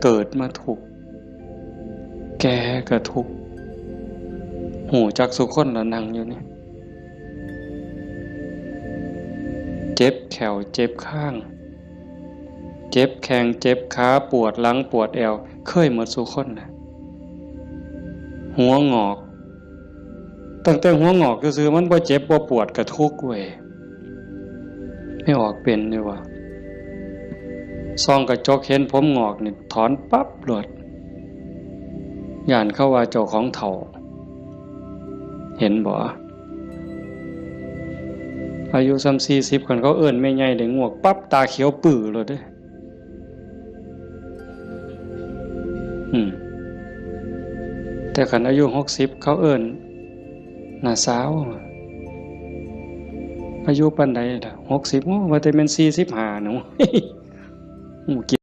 ເກີດມາທຸກ ແກ່ກໍທຸກ ຮູ້ຈັກສູ່ຄົນລະ ນັ່ງຢູ່ນີ້ ເຈັບແຂ້ວເຈັບຄາງ ເຈັບແຂ້ງເຈັບຂາ ປວດຫຼັງປວດແອວ ເຄີຍໝົດສູ່ຄົນນະ. ຫົວງອກ ຕັ້ງແຕ່ຫົວງອກຊື່ໆ ມັນບໍ່ເຈັບບໍ່ປວດກະທຸກເວີຍ. ໄປອອກເປັນຢູ່ຫວາ? ສ່ອງກະຈົກເຫັນຜົມງອກນີ້ຖອນປັບໂລດ ຢ້ານເຂົາວ່າເຈົ້າຂອງເຖົ້າ. ເຫັນບໍ່? ອາຍຸສ່ຳສີ່ສິບ ຄັນເຂົາເອີ້ນແມ່ໃຫຍ່ໄດ້ງວກປັບ ຕາຂຽວປືໂລດເດ້. ອືມ ແຕ່ຄັນອາຍຸຫົກສິບ ເຂົາເອີ້ນນ້າສາວ. ອາຍຸປານໃດລະ? ຫົກສິບ ໂອ້ ວ່າແຕ່ແມ່ນສີ່ສິບຫ້າ ໜູ. ໂອ້